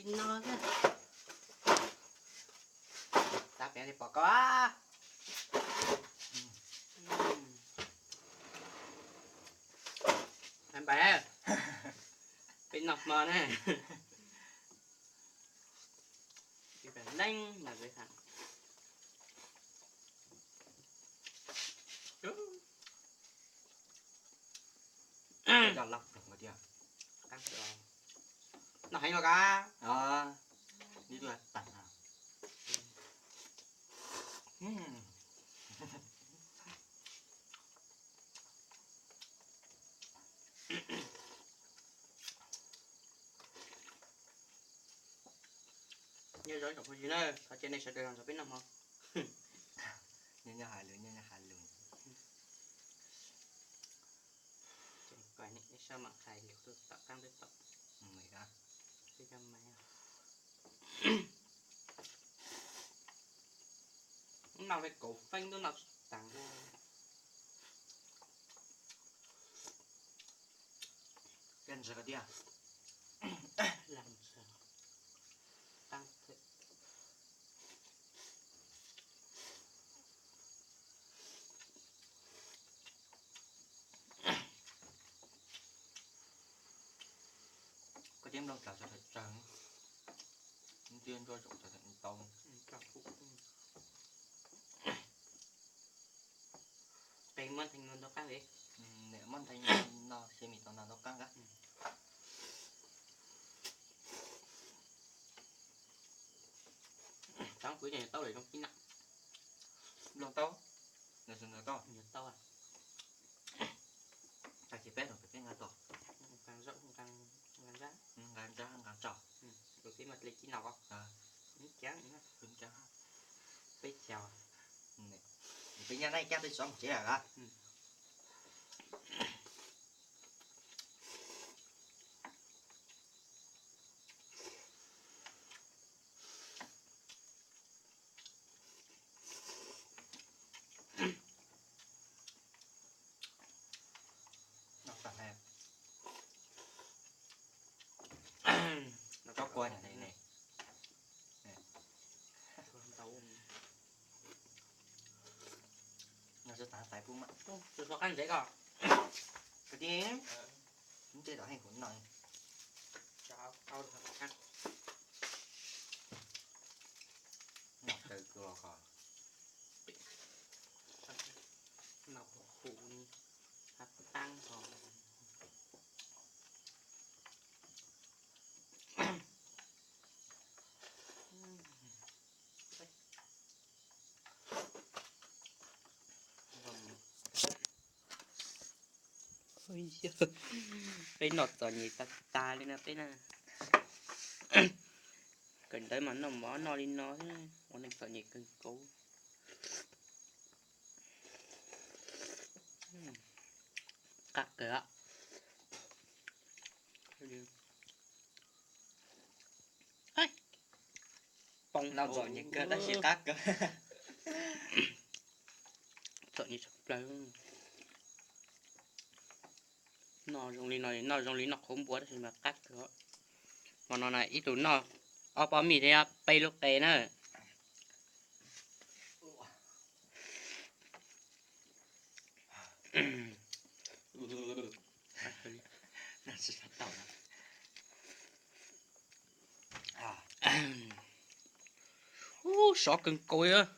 No xwb. Tab pem li pom koj. Npais, peb noj hmo na. Leej mas peb tham. Noj heev los kab. Nyob zoo ib tsoom phooj ywg na, thov caw nej sawv daws los nrog peb noj hmo. Nyob nyob hais lus, nyob nyob hais lus. Ces kom nej sab mam hais lus rau tom qab peb tom. Peb cov mais noj peb kaum feeb twb noj tsis tas. Koj ntseeg tiag. Koj ceb nplooj tsawg tsawg, ntiab ntsuab zaum tau. Qe muab ntheej ntau qab li. Muab ntheej no xyov mis tau ntau ntau qab nqab. Tau kuv tau lawm zoo kib na. Nplooj tau, nws tau, nws tau. Tag kis peb rau peb nqa tod. Nqa ntsaj, nqa ntsaj, nqa tso. Tus tib mas li kib no ko. Peb caug, peb caug. Peb nyab na, ib cab peb xov mus tsev lawm. Tsob kua ne. Tus so qab ntsev ko. Kwv tij, ntsej tom heej kuv no. Noj kaw kua ko. Noj khuv khuv ni, hab taab ho. Peb noj txom nyem tag tag li no peb na. Kawm ntawv mas noj mov noj li no, ua neeg txom nyem kawg nkaus. Qab kawg. Poob txom nyem kawg tab sis qab kawg. Txom nyem tshaj plaws. Noj zoo li no, noj zoo li noj qhauv npua tab sis mas qab kawg. Hmo no na ib tug noj ob pob mij thiab peb lub qe na. Ub, sov kawg nkaus.